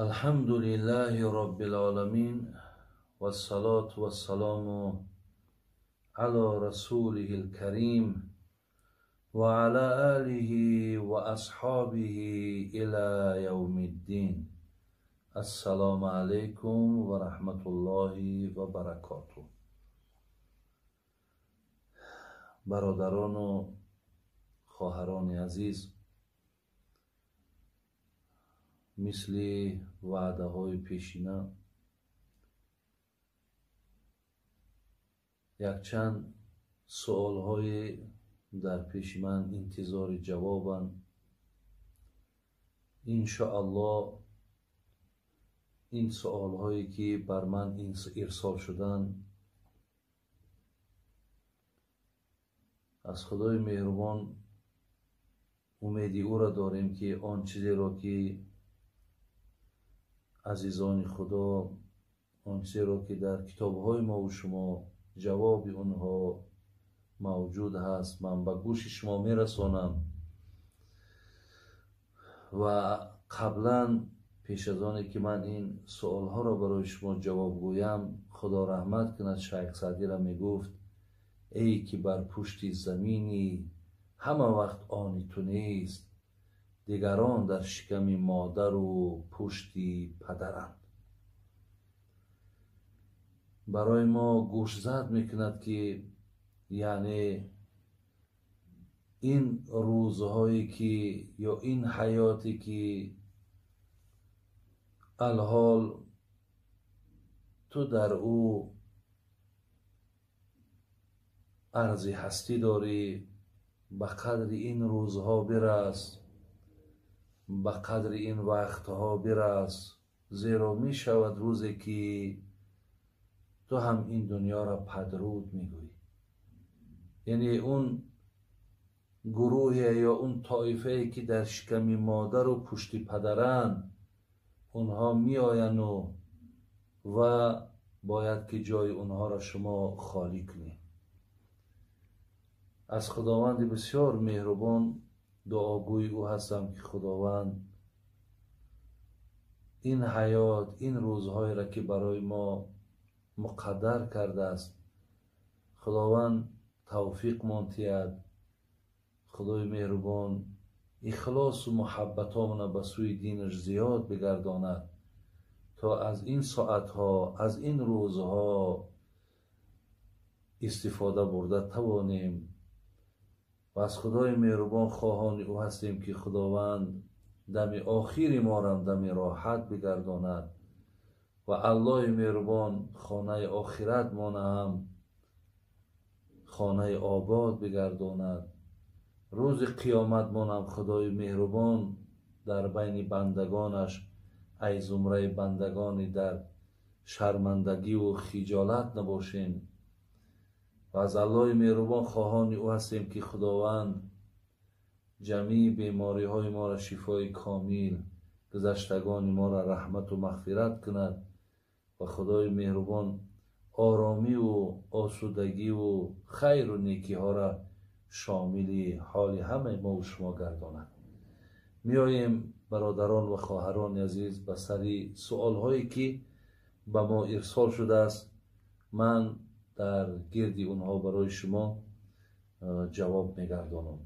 الحمد لله رب العالمين والصلاة والسلام على رسوله الكريم وعلى آله وأصحابه إلى يوم الدين. السلام عليكم ورحمة الله وبركاته. برادران و خواهران عزیز، مثل وعده های پیشینه якчанд суолҳое дар пеши ман интизори ҷавобанд. Иншоаллоҳ ин суолҳое ки бар ман ирсол шуданд, аз Худои меҳрубон умеди ӯро дорем, ки он чизеро ки азизони Худо, он чизеро ки дар китобҳои мову шумо ҷавоби онҳо мавҷуд ҳаст, ман ба гӯши шумо мерасонам. Ва қаблан пеш аз оне ки ман ин суолҳоро барои шумо ҷавоб гӯям, Худо раҳмат кунад Шайх Саъдиро мегуфт: эй ки бар пушти заминӣ ҳама вақт они ту нест, дигарон дар шиками модару пушти падаранд. Барои мо гӯшзад мекунад, ки яъне ин рӯзҳое ки ё ин ҳаёте ки алҳол ту дар ӯ арзи ҳастӣ дорӣ, ба қадри ин рӯзҳо бирас, ба қадри ин вақтҳо бирас, зеро мешавад рӯзе ки ту ҳам ин дунёро падруд мегӯӣ. Яъне он гурӯҳе ё он тоифае ки дар шиками модару пушти падаранд, онҳо меояну ва бояд ки ҷои онҳоро шумо холӣ кунед. Аз Худованди бисёр меҳрубон дуогӯи ӯ ҳастам, ки Худованд ин ҳаёт, ин рӯзҳоеро ки барои мо муқаддар кардааст, Худованд тавфиқ монтиҳад. Худои меҳрубон ихлосу муҳаббатомона ба сӯи динаш зиёд бигардонад, то аз ин соатҳо, аз ин рӯзҳо истифода бурда тавонем. Ва аз Худои меҳрубон хоҳони ӯ ҳастем, ки Худованд дами охири морам дами роҳат бигардонад ва Аллоҳи меҳрубон хонаи охират монаам хонаи обод бигардонад. Рӯзи қиёмат монам Худои меҳрубон дар байни бандагонаш, ай зумраи бандагони дар шармандагиву хиҷолат набошем. Ва аз Аллоҳи меҳрубон хоҳони ӯ ҳастем, ки Худованд ҷамъи бемориҳои моро шифои комил, гузаштагони моро раҳмату мағфират кунад ва Худои меҳрубон оромиву осудагиву хайру некиҳоро шомили ҳоли ҳамаи мову шумо гардонад. Меоем, бародарон ва хоҳарони азиз, ба сари суолҳое ки ба мо ирсол шудааст. Ман дар гирди онҳо барои шумо ҷавоб мегардонам.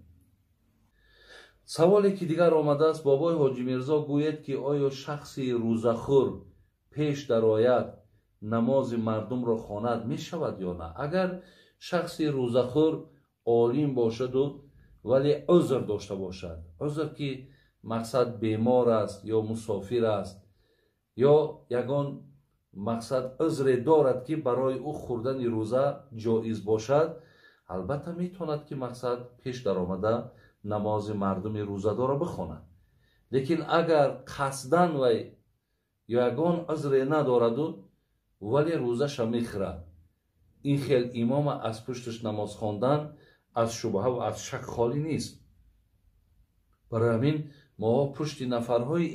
Саволе ки дигар омадааст: бобои Ҳоҷи Мирзо, гӯед ки оё шахси рӯзахӯр пеш дарояд намози мардумро хонад мешавад ё на? Агар шахси рӯзахӯр олим бошаду вале узр дошта бошад, узр ки мақсад бемор аст ё мусофир аст ё ягон мақсад узре дорад, ки барои ӯ хӯрдани рӯза ҷоиз бошад, албатта метавонад ки мақсад пеш даромада намози мардуми рӯзадорро бихонад. Лекин агар қасдан вай ё ягон узре надораду вале рӯзаша мехӯрад, ин хел имома аз пушташ намоз хондан аз шубҳа ва аз шак холӣ нест. Барои ҳамин мо пушти нафарҳои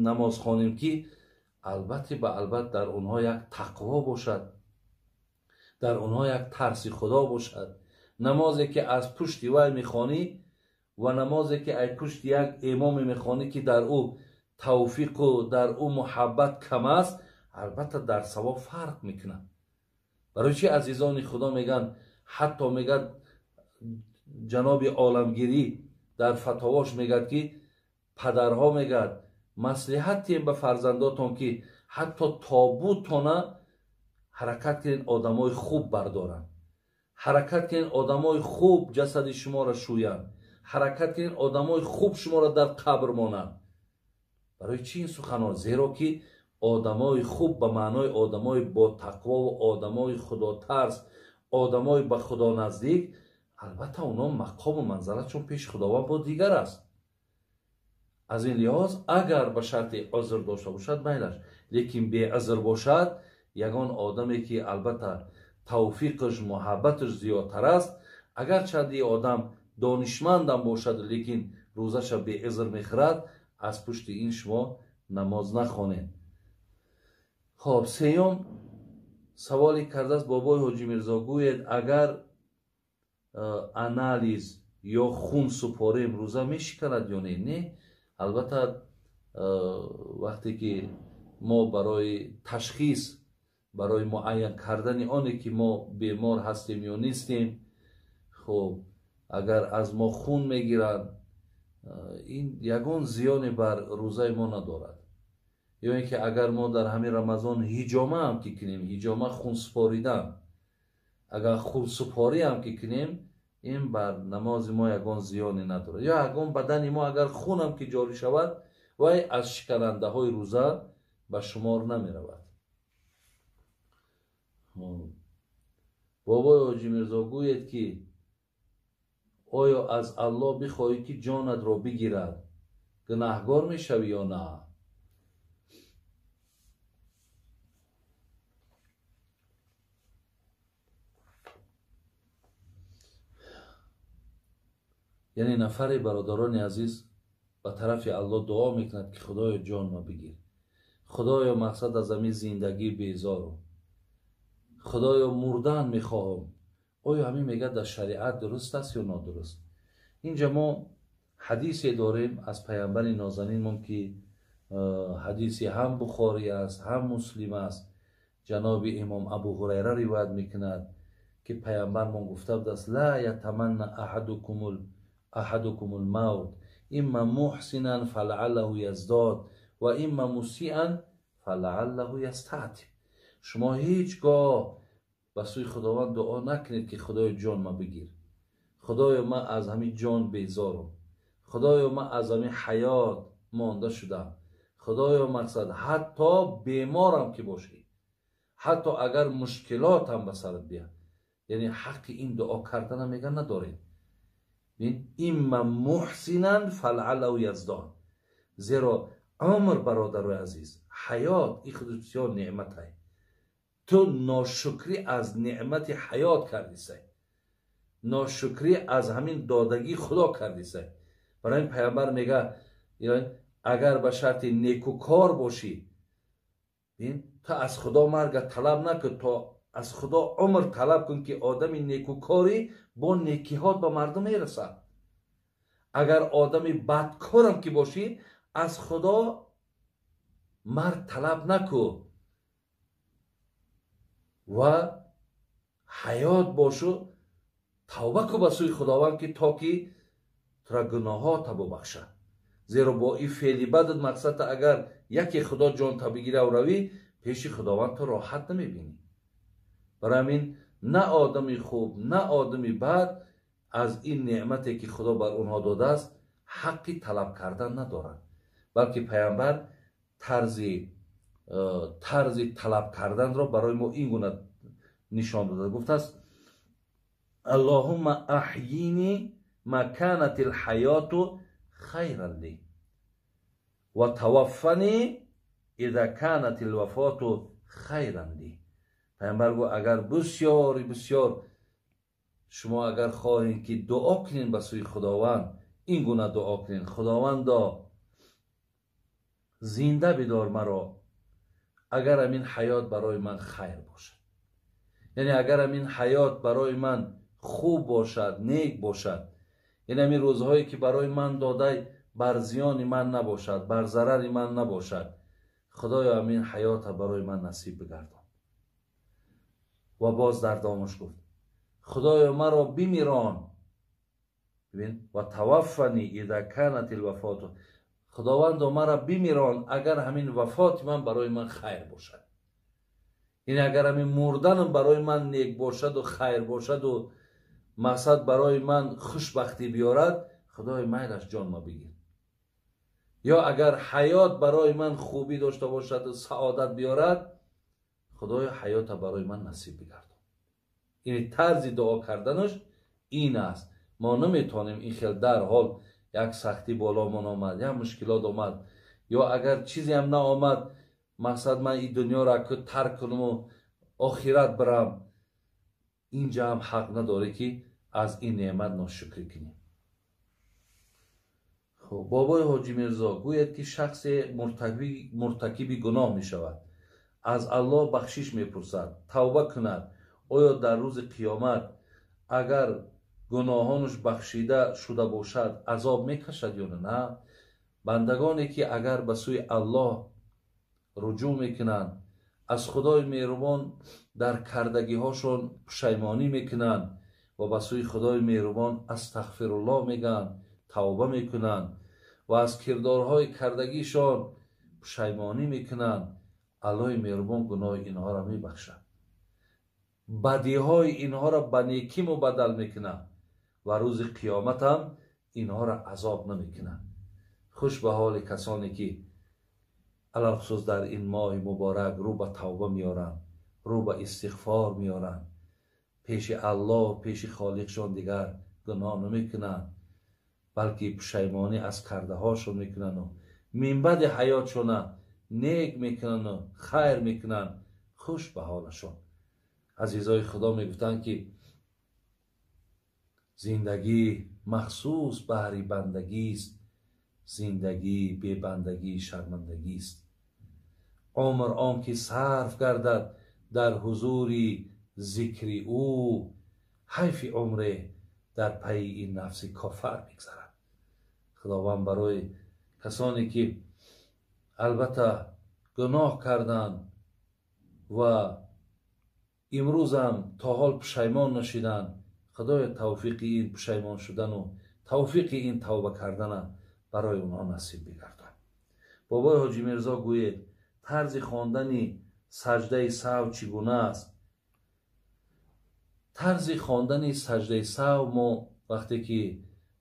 намоз хонем, ки албатта ба албат дар онҳо як тақво бошад, дар онҳо як тарси Худо бошад. Намозе ки аз пушти вай мехонӣ ва намозе ки аз пушти як имоме мехонӣ, ки дар ӯ тавфиқу дар ӯ муҳаббат кам аст, албатта дар савоб фарқ мекунад. Барои чи азизони Худо мегӯянд, ҳатто мегӯяд ҷаноби оламгирӣ дар фатовош мегӯяд, ки падарҳо мегӯяд маслиҳат диҳем ба фарзандотон, ки ҳатто тобутона ҳаракат кунед одамои хуб бардоранд, ҳаракат кунед одамои хуб ҷасади шуморо шӯянд, ҳаракат кунед одамои хуб шуморо дар қабр монанд. Барои чи ин суханҳо? Зеро ки одамои хуб ба маънои одамои ботақвову одамои худотарс, одамои ба Худо наздик, албатта онҳо мақому манзалатшон пеши Худованд бо дигар аст. Аз ин лиҳоз агар ба шарти узр дошта бошад майлаш, лекин беузр бошад, ягон одаме ки албатта тавфиқаш, муҳаббаташ зиёдтар аст, агарчанди одам донишмандам бошад, лекин рӯзаша беузр мехӯрад, аз пушти ин шумо намоз нахонед. Хоб, сеюм саволе кардааст бобои Ҳоҷи Мирзо, гӯед агар анализ ё хун супорем рӯза мешиканад ё не? Не, албатта вақте ки мо барои ташхис, барои муайян кардани оне ки мо бемор ҳастем ё нестем, хоб агар аз мо хун мегиранд, ин ягон зиёне бар рӯзаи мо надорад. Ё ин ки агар мо дар ҳамин Рамазон ҳиҷома ҳам ки кунем, ҳиҷома хунсупоридан, агар хунсупорӣ ҳам ки кунем, ин бар намози мо ягон зиёне надорад. Ё ягон бадани мо агар хунам ки ҷорӣ шавад, вай аз шиканандаҳои рӯза ба шумор намеравад. Бобои Ҳоҷи Мирзо, гӯед ки оё аз Аллоҳ бихоҳӣ ки ҷонатро бигирад, гунаҳгор мешавӣ ё на? Яъне нафаре, бародарони азиз, ба тарафи Аллоҳ дуо мекунад ки Худоё ҷонма бигир, Худоё мақсад аз ҳамин зиндагӣ безорум, Худоё мурдан мехоҳам. Оё ҳамин мегӯяд дар шариат дуруст аст ё нодуруст? Инҷа мо ҳадисе дорем аз паямбари нозанинмон, ки ҳадиси ҳам Бухорӣ аст, ҳам Муслим аст. Ҷаноби имом Абу Ҳурайра ривоят мекунад, ки паямбармон гуфта будааст: ла ятаманна аҳадукумул мавт имма муҳсинан фалааллаҳу яздод ва имма мусиан фалааллаҳу ястатиб. Шумо ҳеҷ гоҳ ба сӯи Худованд дуо накунед ки Худоё ҷон ма бигир, Худоё ман аз ҳамин ҷон безорум, Худоё ман аз ҳамин ҳаёт монда шудам, Худоё мақсад ҳатто беморам ки бошӣ, ҳатто агар мушкилотам ба сарат биёд, яъне ҳаққи ин дуо кардана мегӯяд надоред. Имма муҳсинан фалааллаҳу яздод. Зеро умр, бародарои азиз, ҳаёт ин худ бисёр неъмат ай. Ту ношукрӣ аз неъмати ҳаёт кардисай, ношукрӣ аз ҳамин додагии Худо кардисай. Барои ин паямбар мегӯяд агар ба шарти некукор бошӣ, ту аз Худо марга талаб накун, то аз Худо умр талаб кун, ки одами некукорӣ бо некиҳот ба мардум мерасад. Агар одами бадкорам ки бошӣ, аз Худо марг талаб накун ва ҳаёт бошу, тавба кун ба сӯи Худованд, ки то ки тура гуноҳота бубахшад. Зеро бо ин феъли бадат мақсадта агар яке Худо ҷонта бигирав равӣ, пеши Худованд ту роҳат намебинӣ. Барои ҳамин на одами хуб, на одами бад аз ин неъмате ки Худо бар онҳо додааст ҳаққи талаб кардан надорад, балки паямбар тарзи талаб карданро барои мо ин гуна нишон додааст. Гуфтааст: Аллоҳумма аҳйини ма канатил ҳаёту хайран ли ва таваффани иза канатил вафоту хайран ли. Паямбар гуфт: агар бисёри бисёр шумо агар хоҳед ки дуо кунед ба сӯи Худованд, ин гуна дуо кунед: Худовандо, зинда бидор маро, агар ҳамин ҳаёт барои ман хайр бошад, яъне агар ҳамин ҳаёт барои ман хуб бошад, нек бошад, яъне ҳамин рӯзҳое ки барои ман додай бар зиёни ман набошад, бар зарари ман набошад, худоё ҳамин ҳаёта барои ман насиб бигардон. Ва боз дар домаш гуфт: худоё маро бимирон. Бибин, ва таваффани иза канат алвафоту, худовандо маро бимирон агар ҳамин вафоти ман барои ман хайр бошад. Яъне агар ҳамин мурданам барои ман нек бошаду хайр бошаду мақсад барои ман хушбахтӣ биёрад, худои майлаш ҷонма бигир. Ё агар ҳаёт барои ман хубӣ дошта бошаду саодат биёрад, худоё ҳаёта барои ман насиб бигардон. Яъне тарзи дуо карданаш ин аст. Мо наметавонем ин хел дарҳол як сахтӣ боломон омад, як мушкилот омад, ё агар чизеам наомад, мақсад ман ин дунёро тарк кунаму охират бирам. Инҷа ҳам ҳақ надорӣ ки аз ин неъмат ношукрӣ кунӣ. Хуб, бобои Ҳоҷи Мирзо гӯяд ки шахсе муртакиби гуноҳ мешавад, аз Аллоҳ бахшиш мепурсад, тавба кунад, оё дар рӯзи қиёмат агар гуноҳонаш бахшида шуда бошад азоб мекашад ё на? Бандагоне ки агар ба сӯи Аллоҳ руҷӯъ мекунанд, аз Худои меҳрубон дар кардагиҳошон пушаймонӣ мекунанд ва ба сӯи Худои меҳрубон астағфируллоҳ мегӯянд, тавба мекунанд ва аз кирдорҳои кардагишон пушаймонӣ мекунанд, Аллоҳи меҳрубон гуноҳи инҳоро мебахшад, бадиҳои инҳоро ба некӣ мубаддал мекунад ва рӯзи қиёмат ҳам инҳоро азоб намекунад. Хуш ба ҳоли касоне ки алалхусус дар ин моҳи муборак рӯ ба тавба меоранд, рӯ ба истиғфор меоранд, пеши Аллоҳ, пеши Холиқшон дигар гуноҳ намекунанд, балки пушаймонӣ аз кардаҳошон мекунанду минбаъди ҳаётшона нек мекунанду хайр мекунанд. Хуш ба ҳолашон. Азизои Худо мегуфтанд ки зиндагӣ махсус баҳри бандагист, зиндагӣ бебандагӣ шармандагист. Умр он ки сарф гардад дар ҳузури зикри ӯ, ҳайфи умре дар пайи ин нафси кофар мегзарад. Худованд барои касоне ки албатта гуноҳ карданд ва имрӯзам то ҳол пушаймон нашиданд, Худоё тавфиқи ин пушаймон шудану тавфиқи ин тавба кардана барои онҳо насиб бигардон. Бобои Ҳоҷи Мирзо гӯед тарзи хондани саҷдаи саҳв чӣ гуна аст? Тарзи хондани саҷдаи саҳв мо вақте ки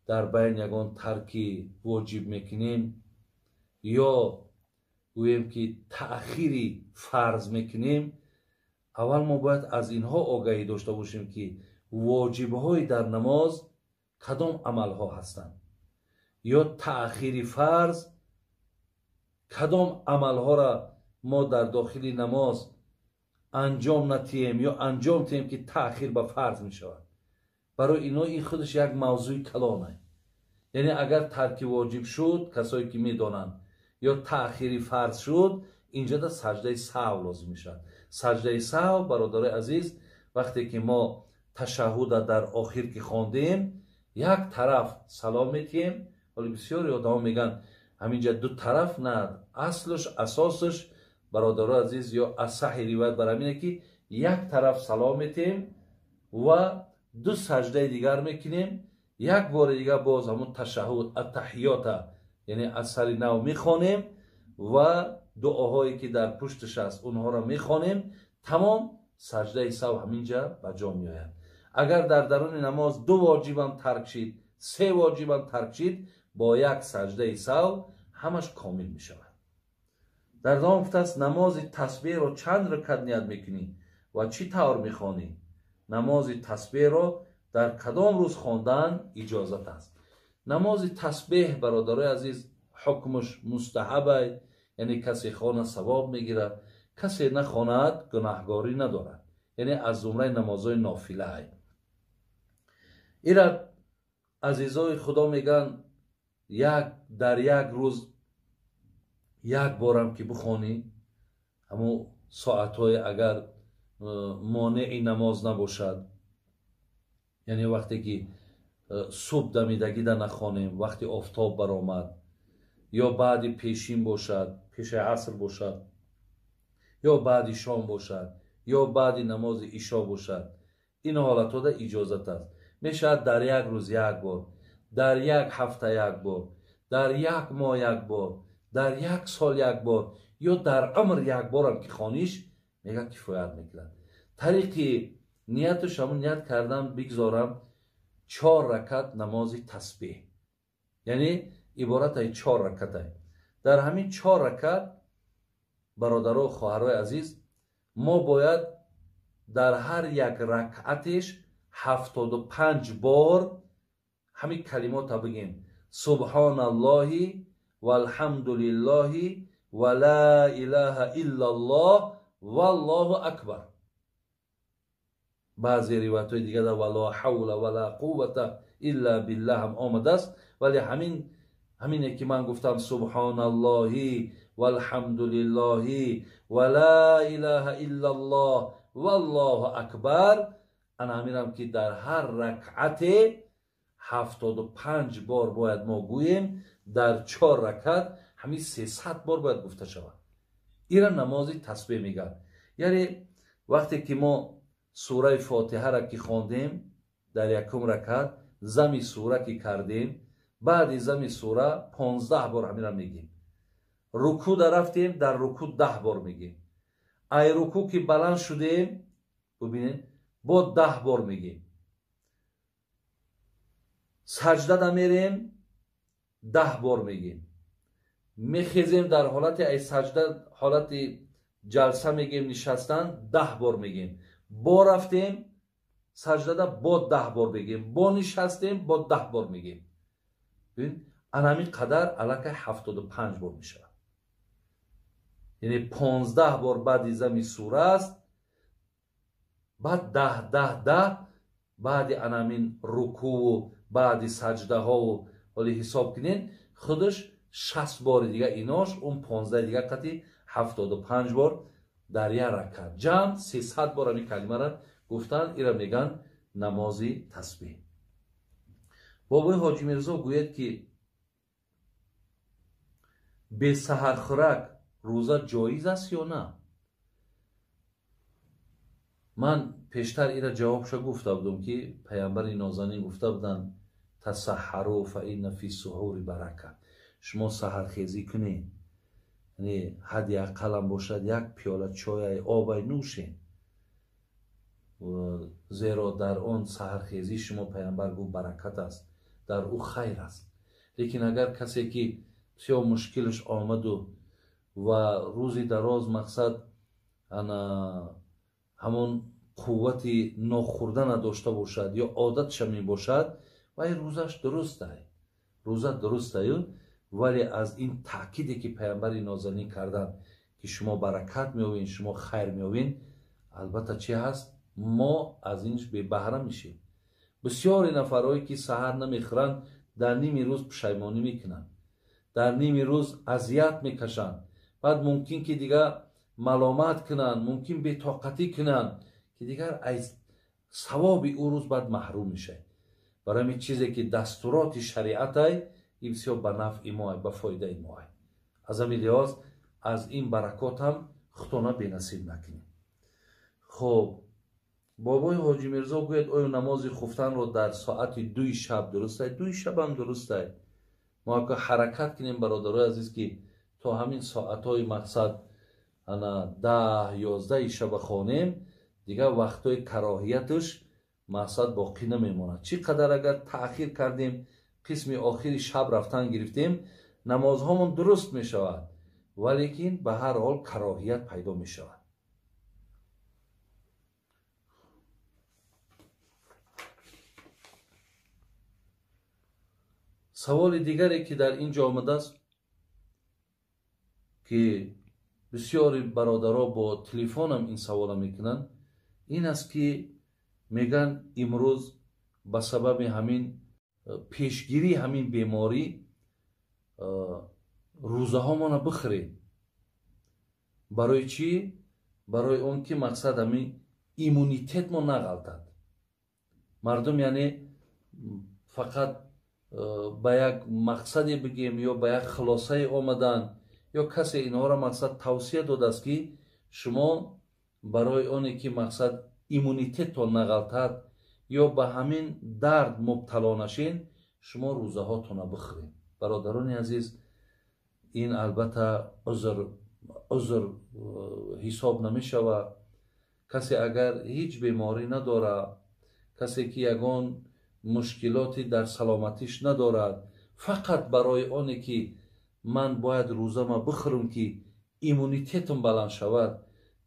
дар байн ягон тарки воҷиб мекунем ё гӯем ки таъхири фарз мекунем, аввал мо бояд аз инҳо огаҳӣ дошта бошем ки воҷибҳои дар намоз кадом амалҳо ҳастанд, ё таъхири фарз кадом амалҳоро мо дар дохили намоз анҷом натиҳем ё анҷом тиҳем ки таъхир ба фарз мешавад. Барои ино ин худаш як мавзӯи калона. Яъне агар тарки воҷиб шуд, касое ки медонанд, ё таъхири фарз шуд, инҷода саҷдаи саҳв лозим мешавад. Саҷдаи саҳв, бародарои азиз, вақте ки мо ташаҳҳуда дар охир ки хондем, як тараф салом метиҳем. Ҳоло бисёри одамо мегӯянд ҳаминҷа ду тараф, на, аслаш асосаш бародарои азиз ё асаҳи ривоят бар ҳамине ки як тараф салом метиҳем ва ду саҷдаи дигар мекунем, як бори дигар боз ҳамун ташаҳҳуд аттаҳиёта, яъне аз сари нав мехонем ва дуоҳое ки дар пушташ аст онҳоро мехонем. Тамом саҷдаи саҳв ҳаминҷа ба ҷо меояд. Агар дар даруни намоз ду воҷибам тарк шид, се воҷибам тарк шид, бо як саҷдаи саҳв ҳамаш комил мешавад. Дар давом гуфтааст намози тасбеҳро чанд ракат ният мекунӣ ва чӣ тавр мехонӣ? Намози тасбеҳро дар кадом рӯз хондан иҷозат аст? Намози тасбеҳ, бародарои азиз, ҳукмаш мустаҳаб, яъне касе хона савоб мегирад, касе нахонад гунаҳгорӣ надорад, яъне аз зумраи намозҳои нофила. Ира азизои Худо мегӯянд як дар як рӯз як борам ки бихонӣ, ҳамун соатҳое агар монеи намоз набошад, яъне вақте ки субҳ дамидагида нахонем, вақти офтоб баромад. ё баъди пешин бошад, пеши аср бошад, ё баъди шом бошад, ё баъди намози ишо бошад. Ин ҳолатҳода иҷозат аст. Мешавад дар як рӯз як бор, дар як ҳафта як бор, дар як моҳ як бор, дар як сол як бор, ё дар умр як борам ки хониш мега кифоят мекунад. Тариқи нияташ ҳамун ният кардан бигзорам 4 ракат намози тасбеҳ, яъне иборатай 4 ракатай. Дар ҳамин 4 ракат бародаро хоҳарои азиз, мо бояд дар ҳар як ракатеш 75 бор ҳамин калимота бигем: субҳоналлоҳи валҳамдулиллоҳи ва ла илаҳа иллаллоҳ валлоҳу акбар. Баъзе ривоятҳои дигар ва ла ҳавла ва ла қуввата илла биллаҳ ҳам омадааст, вале ҳамине ки ман гуфтам субҳоналлоҳи валҳамдулиллоҳи ва ла илаҳа иллаллоҳ валлоҳу акбар, ана ҳаминам ки дар ҳар ракъате 75 бор бояд мо гӯем, дар 4 ракат ҳамин 300 бор бояд гуфта шавад. Ира намози тасбеҳ мегӯяд. Яъне вақте ки мо сураи фотиҳаро ки хондем дар якум ракат, зами сура ки кардем, баъди зами сура 15 бор ҳаминро мегӯем. Рукӯ да рафтем, дар рукӯ 10 бор мегӯем. Ай рукӯ ки баланд шудем, бубинед, бо 10 бор мегӯем. Саҷда да мерем, 10 бор мегӯем. Мехезем дар ҳолати ай саҷда, ҳолати ҷалса мегӯем, нишастан 10 бор мегӯем. Бо рафтем саҷдада бо 10 бор мегӯем, бо нишастем бо 10 бор мегӯем. Бибин, ана ҳамин қадар аллакай 75 бор мешавад. Яъне 15 бор баъди зами сура аст, баъд 10 10 10 баъди ана ҳамин рукӯву баъди саҷдаҳову ҳоли ҳисоб кунед, худаш 60 бори дига инош, он 15 дига қати 75 бор дар як ракат, ҷамъ 300 бор ҳамин калимаро гуфтан. Ира мегӯянд намози тасбеҳ. Бобои Ҳоҷи Мирзо гӯяд ки бесаҳархӯрак рӯза ҷоиз аст ё на? Ман пештар ира ҷавобша гуфта будам ки паямбари нозанин гуфта буданд: тасаҳару фа инна фи суҳури барака. Шумо саҳархезӣ кунед, яъне ҳадди ақаллам бошад як пиёла чойай обай нӯшед, зеро дар он саҳархезӣ шумо паямбар гуфт баракат аст, дар ӯ хайр аст. Лекин агар касе ки бисёр мушкилаш омаду ва рӯзи дароз мақсад ана ҳамон қуввати нохӯрдана дошта бошад ё одатша мебошад, вай рӯзаш дурустай, рӯза дурустаю, вале аз ин таъкиде ки паямбари нозанин карданд ки шумо баракат меёвед, шумо хайр меёвед, албатта чи ҳаст, мо аз инш бебаҳра мешем. Бисёре нафарҳое ки саҳар намехӯранд, дар ними рӯз пушаймонӣ мекунанд, дар ними рӯз азият мекашанд, баъд мумкин ки дигар маломат кунанд, мумкин бетоқатӣ кунанд, ки дигар аз савоби ӯ рӯз баъд маҳрум мешавад. Барои ҳамин чизе ки дастуроти шариатай, ин бисёр ба нафъи моай, ба фоидаи моай. Аз ҳамин лиҳоз аз ин баракот ҳам худтона бенасиб накунем. Хоб, бобои Ҳоҷи Мирзо гӯяд оё намози хуфтанро дар соати 2 шаб дурустай? 2 шабам дурустай. Мо ака ҳаракат кунем бародарои азиз ки то ҳамин соатҳои мақсад ана 10 11 шаба хонем, дигар вақтҳои кароҳияташ мақсад боқӣ намемонад. Чӣ қадар агар таъхир кардем, қисми охири шаб рафтан гирифтем, намозҳомон дуруст мешавад, валекин ба ҳар ҳол кароҳият пайдо мешавад. Саволи дигаре ки дар ин ҷо омадааст ки бисёри бародаро бо телефонам ин савола мекунанд, ин аст ки мегӯянд имрӯз ба сабаби ҳамин пешгирии ҳамин беморӣ рӯзаҳомона бихӯред. Барои чӣ? Барои он ки мақсад ҳамин иммунитетмо нағалтад. Мардум яъне фақат ба як мақсаде бигем ё ба як хулосае омаданд, ё касе инҳоро мақсад тавсия додааст, ки шумо барои оне ки мақсад иммунитеттон нағалтад ё ба ҳамин дард мубтало нашин, шумо рӯзаҳотонро бихӯред. Бародарони азиз, ин албатта узр ҳисоб намешавад. Касе агар ҳеҷ беморӣ надорад, касе ки ягон мушкилоте дар саломатиш надорад, фақат барои оне ки ман бояд рӯзама бихӯрам, ки иммунитетам баланд шавад,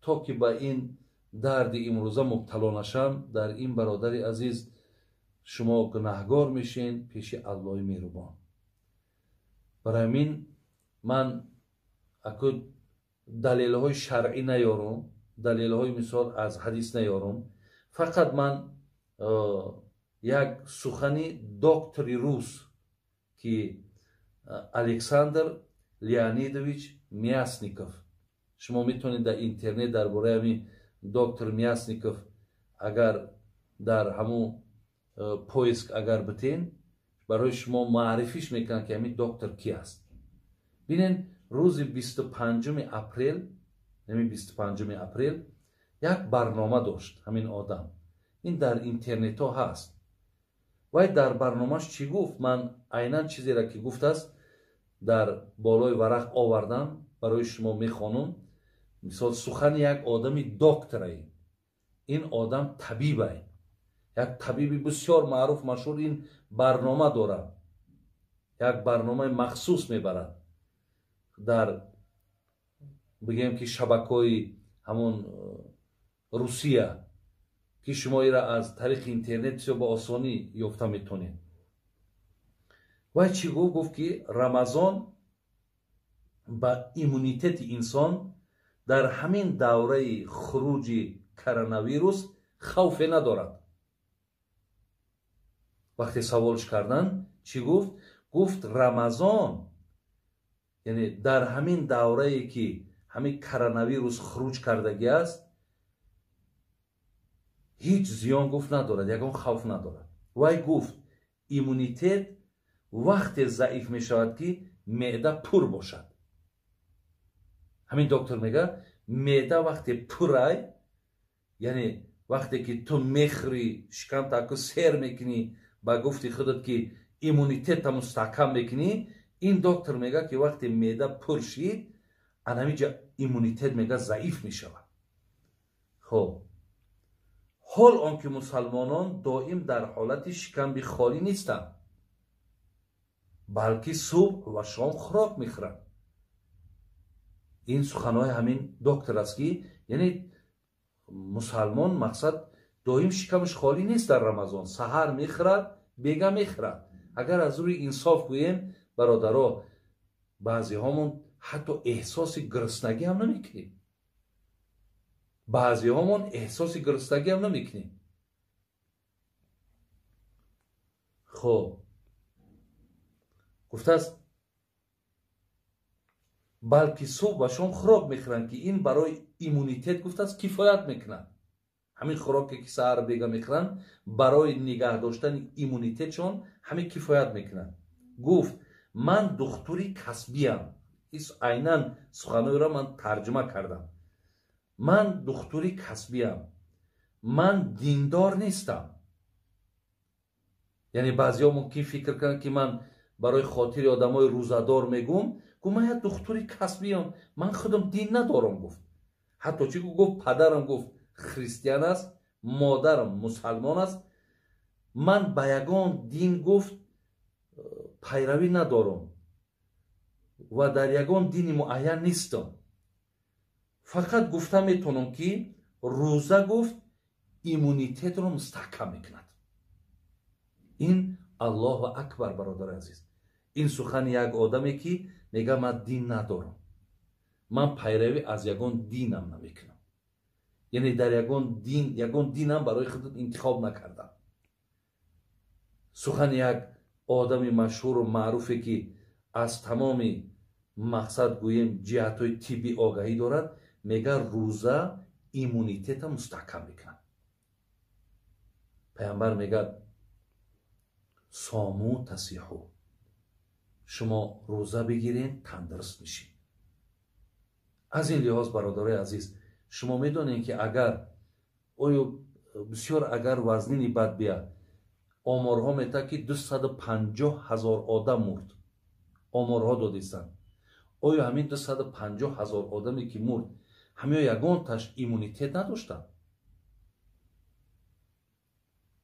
то ки ба ин дарди имрӯза мубтало нашам, дар ин бародари азиз шумо гунаҳгор мешен пеши Аллоҳи меҳрубон. Барои ҳамин ман аку далелҳои шаръӣ наёрам, далелҳои мисол аз ҳадис наёрам, фақат ман як сухани доктори рус, ки Александр Леонидович Мясников, шумо метавонед дар интернет дар бораи ҳамин доктор Мясников агар дар ҳамун поиск агар битен, барои шумо маърифиш мекунанд, ки ҳамин доктор ки аст. Бинен, рӯзи 25 апрел, ҳамин 25 апрел як барнома дошт ҳамин одам. Ин дар интернетҳо ҳаст. Вай дар барномаш чӣ гуфт? Ман айнан чизеро ки гуфтааст дар болои варақ овардам, барои шумо мехонам. Мисол, сухани як одами докторае. Ин одам табибае, як табиби бисёр маъруф, машҳур. Ин барнома дорад, як барномаи махсус мебарад дар, бигем ки, шабакаҳои ҳамон Русия, ки шумо ира аз тариқи интернет бисёр ба осонӣ ёфта метавонед. Вай чӣ гуфт? Гуфт, ки Рамазон ба иммунитети инсон дар ҳамин давраи хуруҷи коронавирус хавфе надорад. Вақте саволш карданд, чӣ гуфт? Гуфт, Рамазон, яъне дар ҳамин даврае ки ҳамин коронавирус хуруҷ кардагӣ аст, ҳеҷ зиён, гуфт, надорад, ягон хавф надорад. Вай гуфт, иммунитет вақте заиф мешавад, ки меъда пур бошад. Ҳамин доктор мегӯяд, меъда вақте пурай, яъне вақте ки ту мехӯрӣ, шикамтаку сер мекунӣ, ба гуфти худат ки иммунитета мустаҳкам мекунӣ, ин доктор мегӯяд, ки вақте меъда пур шид, анамиҷа иммунитет, мегӯяд, заиф мешавад. Хоб, ҳол он ки мусалмонон доим дар ҳолати шикамби холӣ нестанд, балки субҳ ва шом хӯрок мехӯранд. Ин суханҳои ҳамин доктор аст, ки яъне мусалмон, мақсад, доим шикамаш холӣ нест дар Рамазон, саҳар мехӯрад, бега мехӯрад. Агар аз рӯи инсоф гӯем, бародаро, баъзеҳомон ҳатто эҳсоси гуруснагӣ ҳам намекунем, баъзеҳомон эҳсоси гуруснагӣ ҳам намекунем. Хоб, гуфтааст, балки субҳ ва шом хӯрок мехӯранд, ки ин барои иммунитет, гуфтааст, кифоят мекунад. Ҳамин хӯроке ки саҳар бега мехӯранд, барои нигаҳ доштани иммунитетшон ҳамин кифоят мекунад. Гуфт, ман духтури касбиям. Айнан суханҳоеро ман тарҷума кардам. Ман духтури касбиям, ман диндор нестам. Яъне баъзеҳо мумкин фикр кунанд, ки ман барои хотири одамои рӯзадор мегӯм. Гуфт, ман як духтури касбиям, ман худам дин надорам, гуфт. Ҳатто чӣ гуфт? Падарам, гуфт, христиан аст, модарам мусалмон аст, ман ба ягон дин, гуфт, пайравӣ надорам ва дар ягон дини муайян нестам. Фақат гуфта метавонам, ки рӯза, гуфт, иммунитетро мустаҳкам мекунад. Ин Аллоҳу акбар, бародари азиз. Ин сухани як одаме, ки мега, ман дин надорам, ман пайравӣ аз ягон динам намекунам, яъне дар ягон дин, ягон динам барои худам интихоб накардам. Сухани як одами машҳуру маъруфе, ки аз тамоми, мақсад гӯем, ҷиҳатҳои тиббӣ огаҳӣ дорад, мега, рӯза иммунитета мустаҳкам мекунад. Пайғамбар мегӯяд, Сому тасиҳу, шумо рӯза бигирен, тандуруст мешед. Аз ин лиҳоз, бародарои азиз, шумо медонед, ки агар оё бисёр агар вазнини бад бияд, оморҳо метавад, ки 250 000 одам мурд, оморҳо додистанд. Оё ҳамин 250 000 одаме, ки мурд, ҳамиё ягонташ иммунитет надоштанд?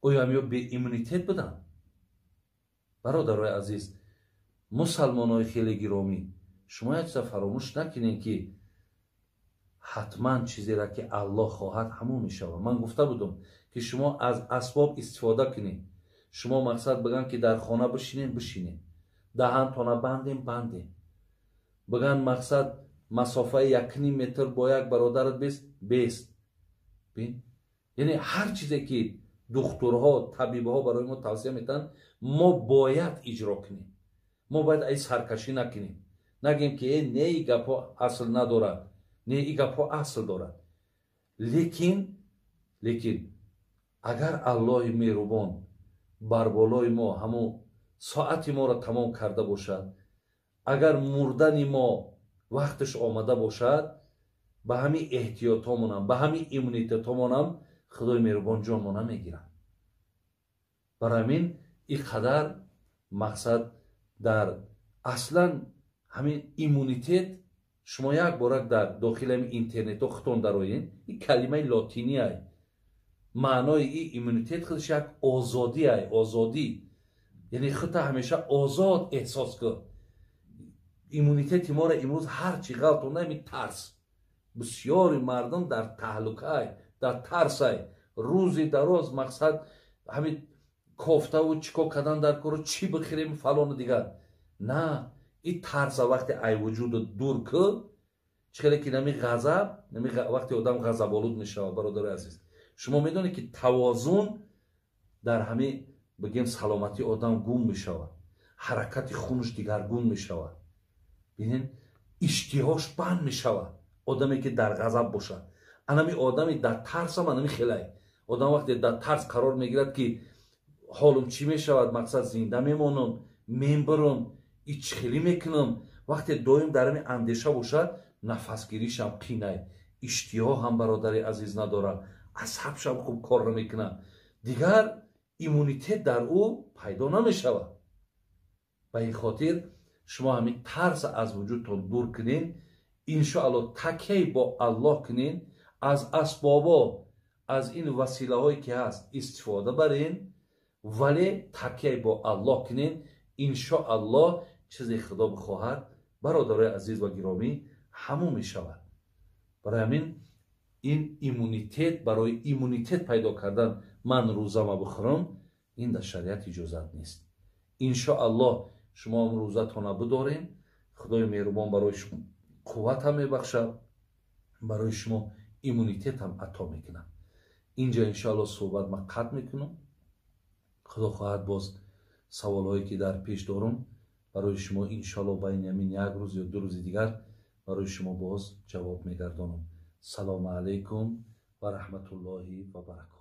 Оё ҳамиё беиммунитет буданд? Бародарои азиз, мусалмонои хеле гиромӣ, шумо як чиза фаромӯш накунед, ки ҳатман чизеро, ки Аллоҳ хоҳад, ҳамон мешавад. Ман гуфта будам, ки шумо аз асбоб истифода кунед. Шумо мақсад биган, ки дар хона бишинем, бишинем, даҳантона бандем, бандем, биган мақсад масофаи 1,5 метр бо як бародарат бест, бест. Яъне ҳар чизе, ки духтурҳо, табибҳо барои мо тавсия метаҳанд, мо бояд иҷро кунем. Мо бояд ай саркашӣ накунем, нагем, ки э, не, и гапҳо асл надорад. Не, и гапҳо асл дорад, лекин агар Аллоҳи меҳрубон бар болои мо ҳамун соати моро тамом карда бошад, агар мурдани мо вақташ омада бошад, ба ҳамин эҳтиётҳомонам, ба ҳамин иммунитетҳомонам Худои меҳрубон ҷонмо намегирад. Барои ҳамин ин қадар мақсад дар аслан ҳамин иммунитет, шумо як борак дар дохили ҳамин интернетҳо худтон дароен, ин калимаи лотиниай, маънои ин иммунитет худаш як озодиай, озодӣ, яъне худта ҳамеша озод эҳсос кун. Иммунитети моро имрӯз ҳар чӣ ғалтонда, ҳамин тарс. Бисёри мардум дар таҳлукай, дар тарсай, рӯзи дароз мақсад ҳамин кофтаву чӣ кор кардан дар кору, чӣ бихӯрем, фалону дигар. На, ин тарса вақте ай вуҷуду дур ку, чӣ хеле ки нами ғазаб, нами вақте одам ғазаболуд мешавад, бародари азиз, шумо медонед, ки тавозун дар ҳамин, бигем, саломатии одам гум мешавад, ҳаракати хунаш дигаргун мешавад, бинен, иштиҳош банд мешавад. Одаме, ки дар ғазаб бошад, анами одами дар тарсам анами хелай. Одам вақте дар тарс қарор мегирад, ки ҳолум чӣ мешавад, мақсад зинда мемонам, мембирам, и чӣ хелӣ мекунам, вақте доим дар ҳамин андеша бошад, нафасгиришам қинай, иштиҳо ҳам, бародари азиз, надорад, асабшам хуб кор намекунад, дигар иммунитет дар ӯ пайдо намешавад. Ба ин хотир шумо ҳамин тарса аз вуҷудтон дур кунед, иншоалло, такяй бо Аллоҳ кунед, аз асбобо, аз ин василаҳое, ки ҳаст, истифода барен, вале такяй бо Аллоҳ кунед. Иншоаллоҳ, чизе Худо бихоҳад, бародарои азиз ва гиромӣ, ҳамон мешавад. Барои ҳамин ин иммунитет, барои иммунитет пайдо кардан ман рӯзама бихӯрам, ин дар шариат иҷозат нест. Иншоаллоҳ, шумо рӯзатона бидорем, Худои меҳрубон барои шумо қувватам мебахшад, барои шумо иммунитетам ато мекунад. Инҷа, иншоалло, суҳбат ман қатъ мекунам. Худо хоҳад, боз саволҳое, ки дар пеш дорум, барои шумо, иншоалло, байни ҳамин як рӯз ё 2 рӯзи дигар барои шумо боз ҷавоб мегардонам. Салому алайкум ва раҳматуллоҳи ва баракоту.